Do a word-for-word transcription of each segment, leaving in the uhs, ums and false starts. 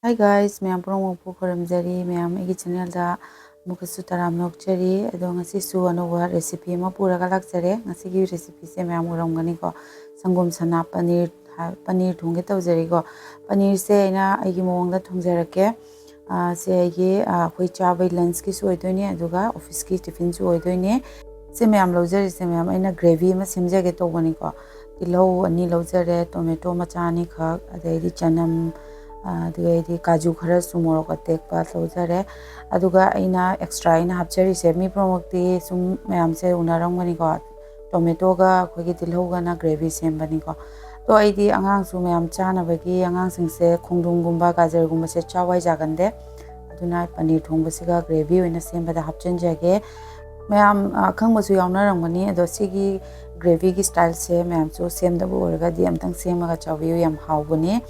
Hi guys, ꯃꯌꯥꯝ ꯄꯨꯝꯅꯃꯛꯄꯨ ꯈꯨꯔꯨꯝꯖꯔꯤ꯫ ꯃꯌꯥꯝ ꯑꯩꯒꯤ channelꯗ ꯑꯃꯨꯛꯀꯁꯨ ꯇꯔꯥꯝꯅ ꯑꯣꯛꯆꯔꯤ꯫ ꯑꯗꯣ ꯉꯁꯤꯁꯨ ꯑꯅꯧꯕ recipe ꯑꯃ ꯄꯨꯔꯒ ꯂꯥꯛꯆꯔꯦ꯫ ꯉꯁꯤꯒꯤ recipeꯁꯦ ꯃꯌꯥꯝ ꯎꯔꯝꯒꯅꯤꯀꯣ, ꯁꯪꯒꯣꯝ ꯁꯅꯥ ꯄꯅꯤꯔ, ꯄꯅꯤꯔ ꯊꯣꯡꯒꯦ ꯇꯧꯖꯔꯤꯀꯣ꯫ ꯄꯅꯤꯔꯁꯦ ꯑꯩꯅ ꯑꯩꯒꯤ ꯃꯑꯣꯡꯗ ꯊꯣꯡꯖꯔꯛꯀꯦ꯫ ꯑꯥ, ꯁꯦ ꯑꯩꯒꯤ, ꯑꯥ, ꯑꯩꯈꯣꯏ ꯆꯥꯕꯩ lunchꯀꯤꯁꯨ ꯑꯣꯏꯗꯣꯏꯅꯦ, ꯑꯗꯨꯒ officeꯀꯤ tiffinꯁꯨ ꯑꯣꯏꯗꯣꯏꯅꯦ꯫ ꯁꯦ ꯃꯌꯥꯝ ꯂꯧꯖꯔꯤꯁꯦ ꯃꯌꯥꯝ, ꯑꯩꯅ gravy ꯑꯃ ꯁꯦꯝꯖꯒꯦ ꯇꯧꯕꯅꯤꯀꯣ꯫ ꯇꯤꯜꯍꯧ ꯑꯅꯤ ꯂꯧꯖꯔꯦ, tomato ꯃꯆꯥ ꯑꯅꯤꯈꯛ, ꯑꯗꯩꯗꯤ ꯆꯅꯝ, ꯑꯥ, ꯑꯗꯨꯗꯩꯗꯤ ꯀꯥꯖꯨ ꯈꯔꯁꯨ, ꯃꯣꯔꯣꯛ ꯑꯇꯦꯛꯄ ꯂꯧꯖꯔꯦ꯫ ꯑꯗꯨꯒ ꯑꯩꯅ extra ꯑꯩꯅ ꯍꯥꯞꯆꯔꯤꯁꯦ, ꯃꯤ ꯄꯨꯝꯅꯃꯛꯇꯤ ꯁꯨꯝ ꯃꯌꯥꯝꯁꯦ ꯎꯅꯔꯝꯒꯅꯤꯀꯣ, tomatoꯒ ꯑꯩꯈꯣꯏꯒꯤ ꯇꯤꯜꯍꯧꯒꯅ gravy ꯁꯦꯝꯕꯅꯤꯀꯣ꯫ ꯑꯗꯣ ꯑꯩꯗꯤ ꯑꯉꯥꯡꯁꯨ ꯃꯌꯥꯝ ꯆꯥꯅꯕꯒꯤ ꯑꯉꯥꯡꯁꯤꯡꯁꯦ ꯈꯣꯡꯗ꯭ꯔꯨꯝꯒꯨꯝꯕ ꯒꯥꯖꯔꯒꯨꯝꯕꯁꯦ ꯆꯥꯎ ꯍꯥꯏ ꯌꯥꯒꯟꯗꯦ꯫ ꯑꯗꯨꯅ ꯄꯅꯤꯔ ꯊꯣꯡꯕꯁꯤꯒ gravy ꯑꯣꯏꯅ ꯁꯦꯝꯕꯗ ꯍꯥꯞꯆꯤꯟꯖꯒꯦ꯫ ꯃꯌꯥꯝ, ꯑ, ꯑꯈꯪꯕꯁꯨ ꯌꯥꯎꯅꯔꯝꯒꯅꯤ, ꯑꯗꯣ ꯁꯤꯒꯤ gravyꯒꯤ styleꯁꯦ ꯃꯌꯥꯝꯁꯨ ꯁꯦꯝꯗꯕ ꯑꯣꯏꯔꯒꯗꯤ ꯑꯝꯇꯪ ꯁꯦꯝꯃꯒ ꯆꯥꯕꯤꯌꯨ, ꯌꯥꯝ ꯍꯥꯎꯕꯅꯦ꯫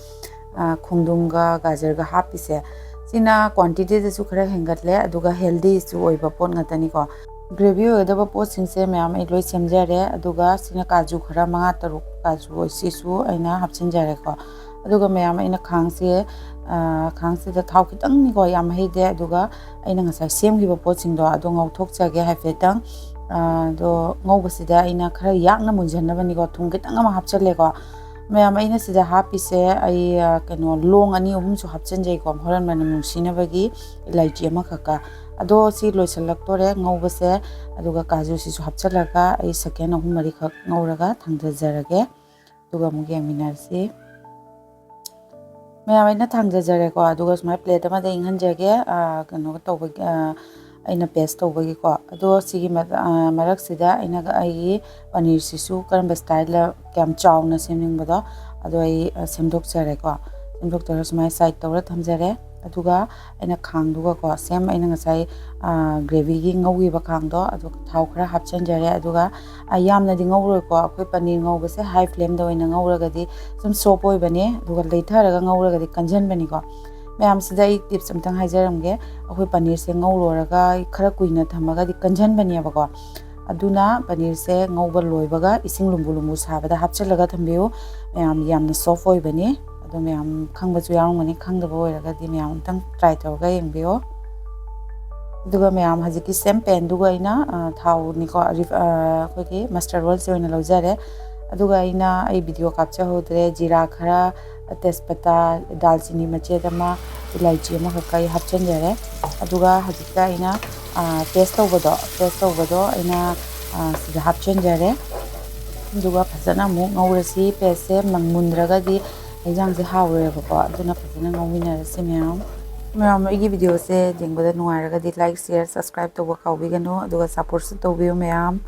ꯑ, ꯈꯣꯡꯗ꯭ꯔꯨꯝꯒ ꯒꯥꯖꯔꯒ ꯍꯥꯞꯄꯤꯁꯦ, ꯁꯤꯅ quantityꯗꯁꯨ ꯈꯔ ꯍꯦꯟꯒꯠꯂꯦ, ꯑꯗꯨꯒ healthyꯁꯨ ꯑꯣꯏꯕ ꯄꯣꯠ ꯉꯥꯛꯇꯅꯤꯀꯣ꯫ Gravy ꯑꯣꯏꯒꯗꯕ ꯄꯣꯠꯁꯤꯡꯁꯦ ꯃꯌꯥꯝ ꯑꯩ ꯂꯣꯏ ꯁꯦꯝꯖꯔꯦ꯫ ꯑꯗꯨꯒ ꯁꯤꯅ ꯀꯥꯖꯨ ꯈꯔ ꯃꯉꯥ ꯇꯔꯨꯛ, ꯀꯥꯖꯨ ꯁꯤꯁꯨ ꯑꯩꯅ ꯍꯥꯞꯆꯤꯟꯖꯔꯦꯀꯣ꯫ ꯑꯗꯨꯒ ꯃꯌꯥꯝ ꯑꯩꯅ ꯈꯥꯡꯁꯦ, ꯑ, ꯈꯥꯡꯁꯤꯗ ꯊꯥꯎ ꯈꯤꯇꯪꯅꯤꯀꯣ, ꯌꯥꯝ ꯍꯩꯗꯦ꯫ ꯑꯗꯨꯒ ꯑꯩꯅ ꯉꯁꯥꯏ ꯁꯦꯝꯈꯤꯕ ꯄꯣꯠꯁꯤꯡꯗꯣ ꯑꯗꯣ ꯉꯧꯊꯣꯛꯆꯒꯦ ꯍꯥꯏꯐꯦꯠꯇꯪ꯫ ꯑ, ꯑꯗꯣ ꯉꯧꯕꯁꯤꯗ ꯑꯩꯅ ꯈꯔ ꯌꯥꯛꯅ ꯃꯨꯟꯖꯟꯅꯕꯅꯤꯀꯣ, ꯊꯨꯝ ꯈꯤꯇꯪ ꯑꯃ ꯍꯥꯞꯆꯜꯂꯦꯀꯣ꯫ ꯃꯌꯥꯝ ꯑꯩꯅ ꯁꯤꯗ ꯍꯥꯞꯄꯤꯁꯦ ꯑꯩ, ꯑ, ꯀꯩꯅꯣ, ꯂꯣꯡ ꯑꯅꯤ ꯑꯍꯨꯝꯁꯨ ꯍꯥꯞꯆꯤꯟꯖꯩꯀꯣ, ꯍꯣꯔꯦꯟ ꯃꯅꯝ ꯅꯨꯡꯁꯤꯅꯕꯒꯤ ꯏꯂꯥꯏꯆꯤ ꯑꯃꯈꯛꯀ꯫ ꯑꯗꯣ ꯁꯤ ꯂꯣꯏꯁꯤꯜꯂꯛꯇꯣꯔꯦ ꯉꯧꯕꯁꯦ, ꯑꯗꯨꯒ ꯀꯥꯖꯨꯁꯤꯁꯨ ꯍꯥꯞꯆꯤꯜꯂꯒ ꯑꯩ second ꯑꯍꯨꯝ ꯃꯔꯤꯈꯛ ꯉꯧꯔꯒ ꯊꯥꯡꯊꯖꯔꯒꯦ꯫ ꯑꯗꯨꯒ ꯑꯃꯨꯛ ꯌꯦꯡꯃꯤꯟꯅꯔꯁꯤ꯫ ꯃꯌꯥꯝ ꯑꯩꯅ ꯊꯥꯡꯖꯖꯔꯦꯀꯣ, ꯑꯗꯨꯒ ꯁꯨꯃꯥꯏꯅ plate ꯑꯃꯗ ꯏꯪꯍꯟꯖꯒꯦ, ꯑ, ꯀꯩꯅꯣ ꯇꯧꯕꯒꯤ, ꯑ, ꯑꯩꯅ paste ꯇꯧꯕꯒꯤꯀꯣ꯫ ꯑꯗꯣ ꯁꯤꯒꯤ ꯃ-, ꯑ, ꯃꯔꯛꯁꯤꯗ ꯑꯩꯅ ꯑꯩꯒꯤ ꯄꯅꯤꯔꯁꯤꯁꯨ ꯀꯔꯝꯕ styleꯗ ꯀꯌꯥꯝ ꯆꯥꯎꯅ ꯁꯦꯝꯅꯤꯡꯕꯗꯣ ꯑꯗꯣ ꯑꯩ, ꯑ, ꯁꯦꯝꯗꯣꯛꯆꯔꯦꯀꯣ꯫ ꯁꯦꯝꯗꯣꯛꯆꯔꯒ ꯁꯨꯃꯥꯏꯅ side ꯇꯧꯔ ꯊꯝꯖꯔꯦ꯫ ꯑꯗꯨꯒ ꯑꯩꯅ ꯈꯥꯡꯗꯨꯒꯀꯣ, same ꯑꯩꯅ ꯉꯁꯥꯏ, ꯑ, gravyꯒꯤ ꯉꯧꯈꯤꯕ ꯈꯥꯡꯗꯣ ꯑꯗꯨ ꯊꯥꯎ ꯈꯔ ꯍꯥꯞꯆꯤꯟꯖꯔꯦ꯫ ꯑꯗꯨꯒ, ꯑ, ꯌꯥꯝꯅꯗꯤ ꯉꯧꯔꯣꯏꯀꯣ, ꯑꯩꯈꯣꯏ ꯄꯅꯤꯔ ꯉꯧꯕꯁꯦ high flameꯗ ꯑꯣꯏꯅ ꯉꯧꯔꯒꯗꯤ ꯁꯨꯝ soft ꯑꯣꯏꯕꯅꯦ, ꯑꯗꯨꯒ ꯂꯩꯊꯔꯒ ꯉꯧꯔꯒꯗꯤ ꯀꯟꯖꯟꯕꯅꯤꯀꯣ꯫ ꯃꯌꯥꯝꯁꯤꯗ ꯑꯩ tips ꯑꯝꯇꯪ ꯍꯥꯏꯖꯔꯝꯒꯦ꯫ ꯑꯩꯈꯣꯏ ꯄꯅꯤꯔꯁꯦ ꯉꯧꯔꯨꯔꯒ ꯈꯔ ꯀꯨꯏꯅ ꯊꯝꯃꯒꯗꯤ ꯀꯟꯖꯟꯕꯅꯦꯕꯀꯣ꯫ ꯑꯗꯨꯅ ꯄꯅꯤꯔꯁꯦ ꯉꯧꯕ ꯂꯣꯏꯕꯒ ꯏꯁꯤꯡ ꯂꯨꯝꯕꯨ ꯂꯨꯝꯕꯨ ꯁꯥꯕꯗ ꯍꯥꯞꯆꯤꯜꯂꯒ ꯊꯝꯕꯤꯌꯨ꯫ ꯃꯌꯥꯝ ꯌꯥꯝꯅ soft ꯑꯣꯏꯕꯅꯤ꯫ ꯑꯗꯣ ꯃꯌꯥꯝ ꯈꯪꯕꯁꯨ ꯌꯥꯎꯔꯝꯒꯅꯤ, ꯈꯪꯗꯕ ꯑꯣꯏꯔꯒꯗꯤ ꯃꯌꯥꯝ ꯑꯝꯇꯪ try ꯇꯧꯔꯒ ꯌꯦꯡꯕꯤꯌꯣ꯫ ꯑꯗꯨꯒ ꯃꯌꯥꯝ ꯍꯧꯖꯤꯛꯀꯤ same panꯗꯨꯒ ꯑꯩꯅ, ꯑ, ꯊꯥꯎꯅꯤꯀꯣ, ref-, ꯑ, ꯑꯩꯈꯣꯏꯒꯤ mustard oilꯁꯦ ꯑꯣꯏꯅ ꯂꯧꯖꯔꯦ꯫ ꯑꯗꯨꯒ ꯑꯩꯅ, ꯑꯩ video ꯀꯥꯞꯆꯍꯧꯗ꯭ꯔꯦ, ꯖꯤꯔꯥ ꯈꯔ, ꯇꯦꯖꯄꯇꯥ, ꯗꯥꯜꯆꯤꯅꯤ ꯃꯆꯦꯠ ꯑꯃ, ꯏꯂꯥꯏꯆꯤ ꯑꯃꯈꯛꯀ ꯑꯩ ꯍꯥꯞꯆꯤꯟꯖꯔꯦ꯫ ꯑꯗꯨꯒ ꯍꯧꯖꯤꯛꯇ ꯑꯩꯅ, ꯑ, paste ꯇꯧꯕꯗꯣ, paste ꯇꯧꯕꯗꯣ ꯑꯩꯅ, ꯑ, ꯁꯤꯗ ꯍꯥꯞꯆꯤꯟꯖꯔꯦ꯫ ꯑꯗꯨꯒ ꯐꯖꯅ ꯑꯃꯨꯛ ꯉꯧꯔꯁꯤ꯫ Pasteꯁꯦ ꯃꯨꯟꯗ꯭ꯔꯒꯗꯤ ꯌꯦꯟꯁꯥꯡꯁꯦ ꯍꯥꯎꯔꯣꯏꯕꯀꯣ, ꯑꯗꯨꯅ ꯐꯖꯅ ꯉꯧꯃꯤꯟꯅꯔꯁꯤ ꯃꯌꯥꯝ꯫ ꯃꯌꯥꯝ, ꯑꯩꯒꯤ videoꯁꯦ ꯌꯦꯡꯕꯗ ꯅꯨꯡꯉꯥꯏꯔꯒꯗꯤ like, share, subscribe ꯇꯧꯕ ꯀꯥꯎꯕꯤꯒꯅꯨ, ꯑꯗꯨꯒ supportꯁꯨ ꯇꯧꯕꯤꯌꯨ ꯃꯌꯥꯝ꯫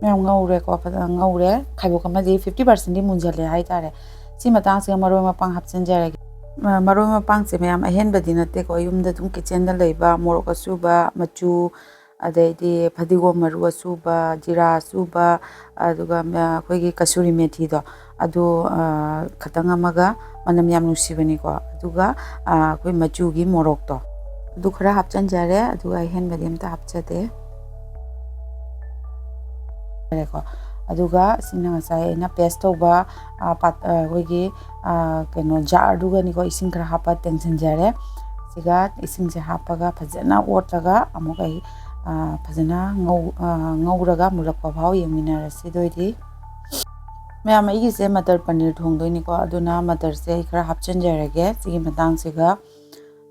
ꯃꯌꯥꯝ ꯉꯧꯔꯦꯀꯣ, ꯐꯖꯅ ꯉꯧꯔꯦ꯫ ꯈꯥꯏꯕꯣꯛ ꯑꯃꯗꯤ fifty percentꯗꯤ ꯃꯨꯟꯖꯜꯂꯦ ꯍꯥꯏꯇꯥꯔꯦ꯫ ꯁꯤ ꯃꯇꯥꯡꯁꯤꯒ ꯃꯔꯣꯏ ꯃꯄꯥꯡ ꯍꯥꯞꯆꯤꯟꯖꯔꯒꯦ꯫ ꯃ-, ꯃꯔꯣꯏ ꯃꯄꯥꯡꯁꯦ ꯃꯌꯥꯝ ꯑꯍꯦꯟꯕꯗꯤ ꯅꯠꯇꯦꯀꯣ, ꯌꯨꯝꯗ ꯑꯗꯨꯝ kitchenꯗ ꯂꯩꯕ ꯃꯣꯔꯣꯛ ꯑꯁꯨꯕ, ꯃꯆꯨ, ꯑꯗꯩꯗꯤ ꯐꯗꯤꯒꯣꯝ ꯃꯔꯨ ꯑꯁꯨꯕ, ꯖꯤꯔꯥ ꯑꯁꯨꯕ, ꯑꯗꯨꯒ, ꯑ, ꯑꯩꯈꯣꯏꯒꯤ ꯀꯁꯨꯔꯤ ꯃꯦꯊꯤꯗꯣ, ꯑꯗꯨ, ꯑ, ꯈꯇꯪ ꯑꯃꯒ, ꯃꯅꯝ ꯌꯥꯝ ꯅꯨꯡꯁꯤꯕꯅꯤꯀꯣ꯫ ꯑꯗꯨꯒ, ꯑ, ꯑꯩꯈꯣꯏ ꯃꯆꯨꯒꯤ ꯃꯣꯔꯣꯛꯇꯣ, ꯑꯗꯨ ꯈꯔ ꯍꯥꯞꯆꯤꯟꯖꯔꯦ, ꯑꯗꯨꯒ ꯑꯍꯦꯟꯕꯗꯤ ꯑꯝꯇ ꯍꯥꯞꯆꯗꯦ꯫ ꯌꯥꯔꯦꯀꯣ꯫ ꯑꯗꯨꯒ ꯁꯤꯅ ꯉꯁꯥꯏ ꯑꯩꯅ paste ꯇꯧꯕ, ꯑ, ꯄꯥꯠ-, ꯑ, ꯑꯩꯈꯣꯏꯒꯤ, ꯑ, ꯀꯩꯅꯣ, jarꯗꯨꯒꯅꯤꯀꯣ, ꯏꯁꯤꯡ ꯈꯔ ꯍꯥꯞꯄ ꯇꯦꯡꯁꯤꯟꯖꯔꯦ꯫ ꯁꯤꯒ ꯏꯁꯤꯡꯁꯦ ꯍꯥꯞꯄꯒ ꯐꯖꯅ ꯑꯣꯠꯂꯒ ꯑꯃꯨꯛ ꯑꯩ, ꯑ, ꯐꯖꯅ ꯉꯧ-, ꯑ, ꯉꯧꯔꯒ ꯃꯨꯜꯂꯛꯄ ꯐꯥꯎ ꯌꯦꯡꯃꯤꯟꯅꯔꯁꯤ꯫ ꯑꯗꯨ ꯑꯣꯏꯗꯤ ꯃꯌꯥꯝ, ꯑꯩꯒꯤꯁꯦ ꯃꯇꯔ ꯄꯅꯤꯔ ꯊꯣꯡꯗꯣꯏꯅꯤꯀꯣ, ꯑꯗꯨꯅ ꯃꯇꯔꯁꯦ ꯑꯩ ꯈꯔ ꯍꯥꯞꯆꯤꯟꯖꯔꯒꯦ ꯁꯤꯒꯤ ꯃꯇꯥꯡꯁꯤꯒ꯫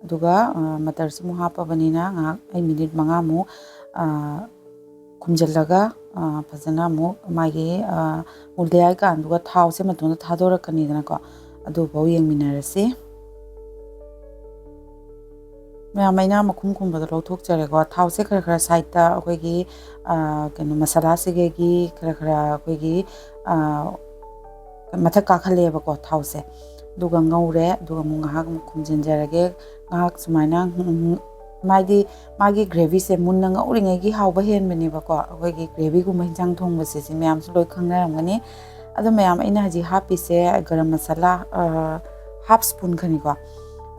ꯑꯗꯨꯒ, ꯑ, ꯃꯇꯔꯁꯤꯃꯨꯛ ꯍꯥꯞꯄꯕꯅꯤꯅ ꯉꯥꯏꯍꯥꯛ ꯑꯩ minute ꯃꯉꯥꯃꯨꯛ, ꯑ, ꯈꯨꯝꯖꯤꯜꯂꯒ, ꯑ, ꯐꯖꯅ ꯑꯃꯨꯛ ꯃꯥꯒꯤ, ꯑ, ꯃꯨꯜꯗꯦ ꯍꯥꯏ ꯀꯥꯟꯗꯨꯒ ꯊꯥꯎꯁꯦ ꯃꯇꯣꯟꯗ ꯊꯥꯗꯣꯔꯛꯀꯅꯤꯗꯅꯀꯣ, ꯑꯗꯨꯐꯥꯎ ꯌꯦꯡꯃꯤꯟꯅꯔꯁꯤ꯫ ꯃꯌꯥꯝ, ꯑꯩꯅ ꯃꯈꯨꯝ ꯈꯨꯝꯕꯗꯣ ꯂꯧꯊꯣꯛꯆꯔꯦꯀꯣ꯫ ꯊꯥꯎꯁꯦ ꯈꯔ ꯈꯔ sideꯇ ꯑꯩꯈꯣꯏꯒꯤ, ꯑ, ꯀꯩꯅꯣ, ꯃꯁꯥꯂꯥꯁꯤꯗꯒꯤ ꯈꯔ ꯈꯔ ꯑꯩꯈꯣꯏꯒꯤ, ꯑ, ꯃꯊꯛ ꯀꯥꯈꯠꯂꯛꯑꯦꯕꯀꯣ ꯊꯥꯎꯁꯦ꯫ ꯑꯗꯨꯒ ꯉꯧꯔꯦ, ꯑꯗꯨꯒ ꯑꯃꯨꯛ ꯉꯥꯏꯍꯥꯛ ꯑꯃꯨꯛ ꯈꯨꯝꯖꯤꯟꯖꯔꯒꯦ꯫ ꯉꯥꯏꯍꯥꯛ ꯁꯨꯃꯥꯏꯅ, ꯎꯝ, ꯎꯝ, ꯃꯥꯗꯤ ꯃꯥꯒꯤ gravyꯁꯦ ꯃꯨꯟꯅ ꯉꯧꯔꯤꯉꯩꯒꯤ ꯍꯥꯎꯕ ꯍꯦꯟꯕꯅꯦꯕꯀꯣ꯫ ꯑꯩꯈꯣꯏꯒꯤ gravyꯒꯨꯝꯕ ꯍꯤꯟꯖꯥꯡ ꯊꯣꯡꯕꯁꯦ ꯁꯤ ꯃꯌꯥꯝꯁꯨ ꯂꯣꯏ ꯈꯪꯅꯔꯝꯒꯅꯤ꯫ ꯑꯗꯣ ꯃꯌꯥꯝ, ꯑꯩꯅ ꯍꯧꯖꯤꯛ ꯍꯥꯞꯄꯤꯁꯦ ꯒꯔꯝ ꯃꯁꯥꯂꯥ, ꯑ, half spoon ꯈꯛꯅꯤꯀꯣ꯫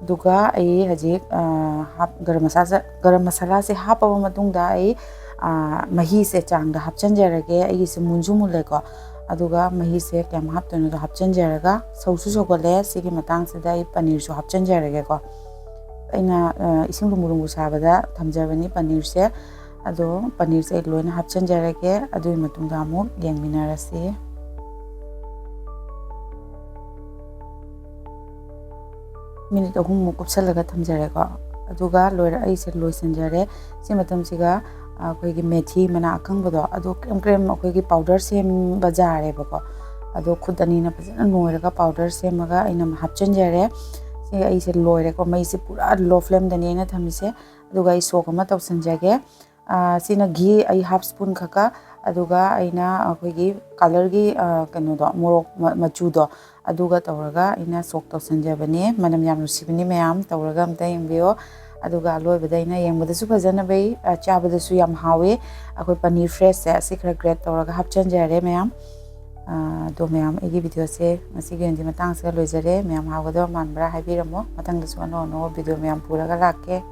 ꯑꯗꯨꯒ ꯑꯩ ꯍꯧꯖꯤꯛ, ꯑ, ꯍꯥꯞ-, ꯒꯔꯝ ꯃꯁꯥꯂꯥ, ꯒꯔꯝ ꯃꯁꯥꯂꯥꯁꯦ ꯍꯥꯞꯄꯕ ꯃꯇꯨꯡꯗ ꯑꯩ, ꯑ, ꯃꯍꯤꯁꯦ ꯆꯥꯡꯗ ꯍꯥꯞꯆꯤꯟꯖꯔꯒꯦ꯫ ꯑꯩꯒꯤꯁꯦ ꯃꯨꯟꯁꯨ ꯃꯨꯜꯂꯦꯀꯣ꯫ ꯑꯗꯨꯒ ꯃꯍꯤꯁꯦ ꯀꯌꯥꯝ ꯍꯥꯞꯇꯣꯏꯅꯣꯗꯣ ꯍꯥꯞꯆꯤꯟꯖꯔꯒ, ꯁꯧꯁꯨ ꯁꯧꯒꯠꯂꯦ꯫ ꯁꯤꯒꯤ ꯃꯇꯥꯡꯁꯤꯗ ꯑꯩ ꯄꯅꯤꯔꯁꯨ ꯍꯥꯞꯆꯤꯟꯖꯔꯒꯦꯀꯣ꯫ ꯑꯩꯅ, ꯑ, ꯏꯁꯤꯡ ꯂꯨꯝꯕꯨ ꯂꯨꯝꯕꯨ ꯁꯥꯕꯗ ꯊꯝꯖꯕꯅꯤ ꯄꯅꯤꯔꯁꯦ꯫ ꯑꯗꯣ ꯄꯅꯤꯔꯁꯦ ꯑꯩ ꯂꯣꯏꯅ ꯍꯥꯞꯆꯤꯟꯖꯔꯒꯦ, ꯑꯗꯨꯒꯤ ꯃꯇꯨꯡꯗ ꯑꯃꯨꯛ ꯌꯦꯡꯃꯤꯟꯅꯔꯁꯤ꯫ ꯃꯤꯅꯤꯠ ꯑꯍꯨꯝꯃꯨꯛ ꯀꯨꯞꯁꯜꯂꯒ ꯊꯝꯖꯔꯦꯀꯣ꯫ ꯑꯗꯨꯒ ꯂꯣꯏꯔ-, ꯑꯩꯁꯦ ꯂꯣꯏꯁꯤꯟꯖꯔꯦ꯫ ꯁꯤ ꯃꯇꯝꯁꯤꯒ ꯑꯩꯈꯣꯏꯒꯤ ꯃꯦꯊꯤ ꯃꯅꯥ ꯑꯀꯪꯕꯗꯣ, ꯑꯗꯨ ꯀ꯭ꯔꯦꯝ ꯀ꯭ꯔꯦꯝ ꯑꯩꯈꯣꯏꯒꯤ ꯄꯥꯎꯗꯔ ꯁꯦꯝꯕ ꯖꯥꯔꯦꯕꯀꯣ꯫ ꯑꯗꯣ ꯈꯨꯠ ꯑꯅꯤꯅ ꯐꯖꯅ ꯅꯣꯏꯔꯒ ꯄꯥꯎꯗꯔ ꯁꯦꯝꯃꯒ ꯑꯩꯅ ꯍꯥꯞꯆꯤꯟꯖꯔꯦ꯫ ꯁꯤ ꯑꯩꯁꯦ ꯂꯣꯏꯔꯦꯀꯣ꯫ ꯃꯩꯁꯦ ꯄꯨꯔꯥ low flameꯗꯅꯤ ꯑꯩꯅ ꯊꯝꯃꯤꯁꯦ꯫ ꯑꯗꯨꯒ ꯑꯩ ꯁꯣꯛ ꯑꯃ ꯇꯧꯁꯟꯖꯒꯦ꯫ ꯑꯥ, ꯁꯤꯅ ꯘꯤ ꯑꯩ half spoon ꯈꯛꯀ, ꯑꯗꯨꯒ ꯑꯩꯅ ꯑꯩꯈꯣꯏꯒꯤ colourꯒꯤ, ꯑꯥ, ꯀꯩꯅꯣꯗꯣ, ꯃꯣꯔꯣꯛ ꯃ-, ꯃꯆꯨꯗꯣ, ꯑꯗꯨꯒ ꯇꯧꯔꯒ ꯑꯩꯅ ꯁꯣꯛ ꯇꯧꯁꯟꯖꯕꯅꯦ꯫ ꯃꯅꯝ ꯌꯥꯝ ꯅꯨꯡꯁꯤꯕꯅꯤ, ꯃꯌꯥꯝ ꯇꯧꯔꯒ ꯑꯝꯇ ꯌꯦꯡꯕꯤꯌꯣ꯫ ꯑꯗꯨꯒ ꯑꯂꯣꯏꯕꯗ ꯑꯩꯅ ꯌꯦꯡꯕꯗꯁꯨ ꯐꯖꯅꯕꯩ, ꯑ, ꯆꯥꯕꯗꯁꯨ ꯌꯥꯝ ꯍꯥꯎꯋꯤ꯫ ꯑꯩꯈꯣꯏ ꯄꯅꯤꯔ freshꯁꯦ ꯑꯁꯤ ꯈꯔ grate ꯇꯧꯔꯒ ꯍꯥꯞꯆꯤꯟꯖꯔꯦ ꯃꯌꯥꯝ꯫ ꯑ, ꯑꯗꯣ ꯃꯌꯥꯝ, ꯑꯩꯒꯤ videoꯁꯦ ꯉꯁꯤꯒꯤ ꯑꯣꯏꯅꯗꯤ ꯃꯇꯥꯡꯁꯤꯗ ꯂꯣꯏꯖꯔꯦ꯫ ꯃꯌꯥꯝ ꯍꯥꯎꯒꯗꯕ ꯃꯥꯟꯕ꯭ꯔꯥ ꯍꯥꯏꯕꯤꯔꯝꯃꯣ꯫ ꯃꯊꯪꯗꯁꯨ ꯑꯅꯧ ꯑꯅꯧꯕ video ꯃꯌꯥꯝ ꯄꯨꯔꯒ ꯂꯥꯛꯀꯦ꯫